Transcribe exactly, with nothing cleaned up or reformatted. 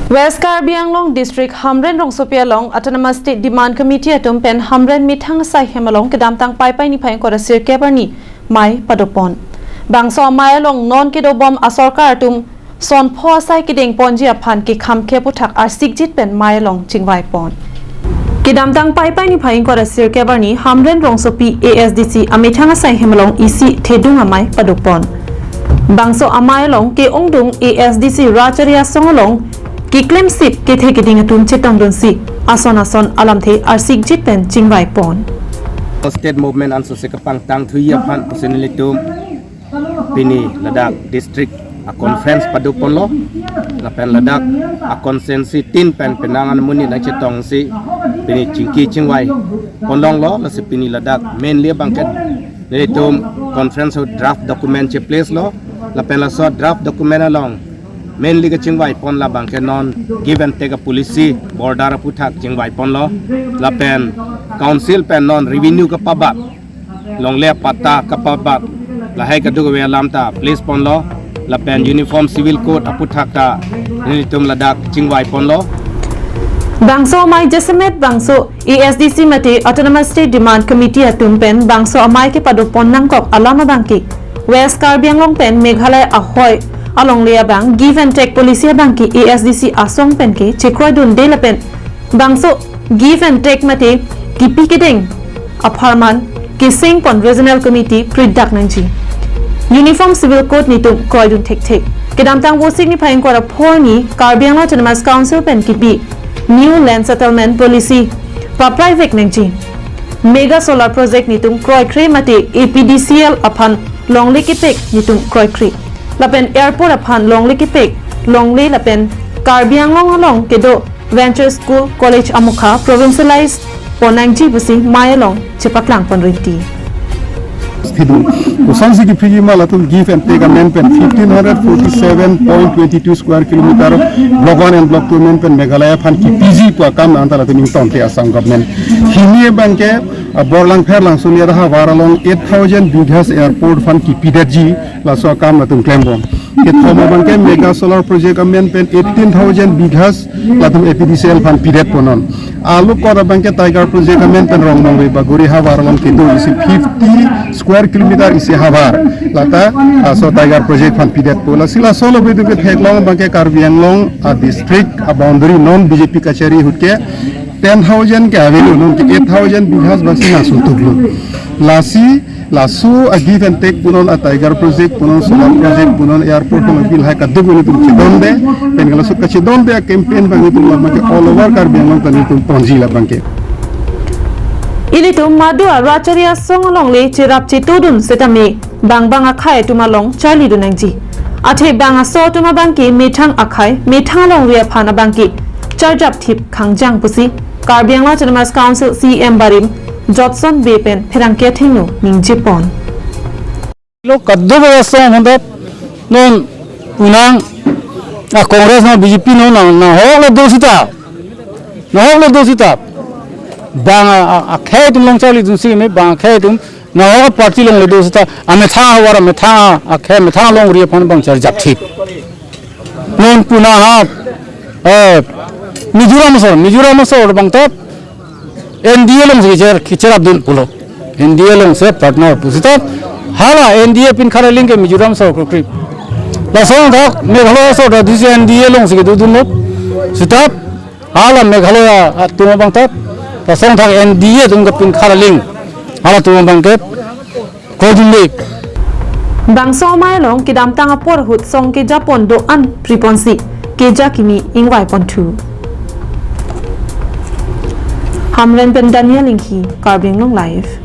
West Karbi Anglong District Hamren rongsopi along Autonomous State Demand Committee atum pen Hamren methang asai hem along kedamtang Paipai niphai ingkoi ra sirkep arni mei padopon. Bangso amei along non kedobom asorkar atum sonpho asai kedengponji aphan kekham kep aputhak arsikjit pen mei along chingvaipon. Kedamtang Paipai niphai ingkoi ra sirkep arni Hamren rongsopi A S D C amethang asai hem along isi thedung amei padopon. Bangso amei along ke-ongdung A S D C Rachari Asong along keklemsip kethe keding atum chetongdunsi ason ason alamthe arsikjit pen chingvaipon. State movement ansose kepangtangthuji aphan pusi nelitum pini ladak district a conference padoponlo, lapen ladak a constituency tin pen penang an amonit nangchetongsi pini chingki chingvaiponlonglo. Lasi pini ladak mainly abangke nelitum conference draft document cheplacelo, lapen laso draft document along mainly kechingvaipon labangke non give and take a policy, border aputhak chingvaiponlo, lapen council pen non revenue kapabat, longle apatta kapabat, lahai kadokave alam ta placeponlo, lapen Uniform Civil Code aputhak ta nelitum ladak chingvaiponlo. Bangso amei jasemet bangso A S D C mate Autonomous State Demand Committee atum pen bangso amei kepadopon nangkok alam abangke West Karbi Anglong pen Meghalaya ahoi alongle abang give and take policy abangke A S D C asong penke chekroidunde lapen bangso give and take mate kipi kedeng apharman kesengpon Regional Committee pridak nangji. Uniform Civil Code netum kroidun thekthe. Kedamtang Vosik niphai ingkoi ra pho arni Karbi Anglong Autonomous Council pen kipi New Land Settlement Policy papraivek nangji. Mega Solar Project netum kroikre mate A P D C L aphan longle kepek netum kroikre. Lapen airport aphan longle kepek, longle lapen Karbi Anglong along kedo Venture School College amukha provincialize ponnangji pusi mei along chepaklangpon rinti. Thedung. Kosonsi kiphiji ma latum give and take amen pen fifteen hundred forty-seven point twenty-two square kilometer block one and block two amen pen Meghalaya aphan kipiji pu akam anta latum ingtongte Assam government. Hini abangke, ah, Borlangpher Langsolia havar along eight thousand bighas airport aphan kipidetji laso akam latum klembom. Kethom abangke Mega Solar Project amen pen eighteen thousand bighas latum A P D C L aphan pidetponnon. Alukot abangke Tiger Project amen pen Rongmongve Bagori havar along kedo isi fifty square kilometer isi havar. Lata laso Tiger Project aphan pidetpo. Lasi laso lo bedu ke theklong abangke Karbi Anglong a district a boundary non B J P kachari ahut ke ten thousand ke avelo, non ke eight thousand bighas bangsi nangsutuklo. Lasi laso a give and take punon, a Tiger Project punon, Solar Project punon, airport punon, bil hai kaduk punon tum chedonde, pen laso kachedonde a campaign abang itum labangke all over Karbi Anglong ta netum ponji labangke. Ilitum madu a Rachari Asong alongle cherap chetudun setame bangbang akhei atum along charlidun nangji. Athe bang aso atum abangke methang akhei, methang alongri aphan abangke charjapthip khangjang pusi Karbi Anglong Autonomous Council C E M barim Jotson Bey pen pherangke athengno ningjepon. Lo kadokave asong hondat non punang a Congress non B J P non nang nang hok le do sita. Nang hok le do sita. Bang a, a, akhei atum along charlidun si me bang akhei atum nang hok party along le do sita. Amethang ahavar amethang a, akhei amethang alongri aphan bang charjapthip. Non punang ha, eh, Mizoram asor, Mizoram asor abang tap N D A alongsi kecher, kecherapdun pulo. N D A alongsi partner pu sita hala N D A pinkhat aling ke Mizoram asor krokrip. Lason thak Meghalaya asor ta disi N D A alongsi kedodunlo. Sita hala Meghalaya atum abang tap lason thak N D A atum ke pinkhat aling. Halatum abangke kroidunde. Bangso amei along kedamtang apor ahut song kejapon do-an priponsi keja kimi ingvaiponthu. Hamren pen Daniel Inghi, Karbi Anglong Live.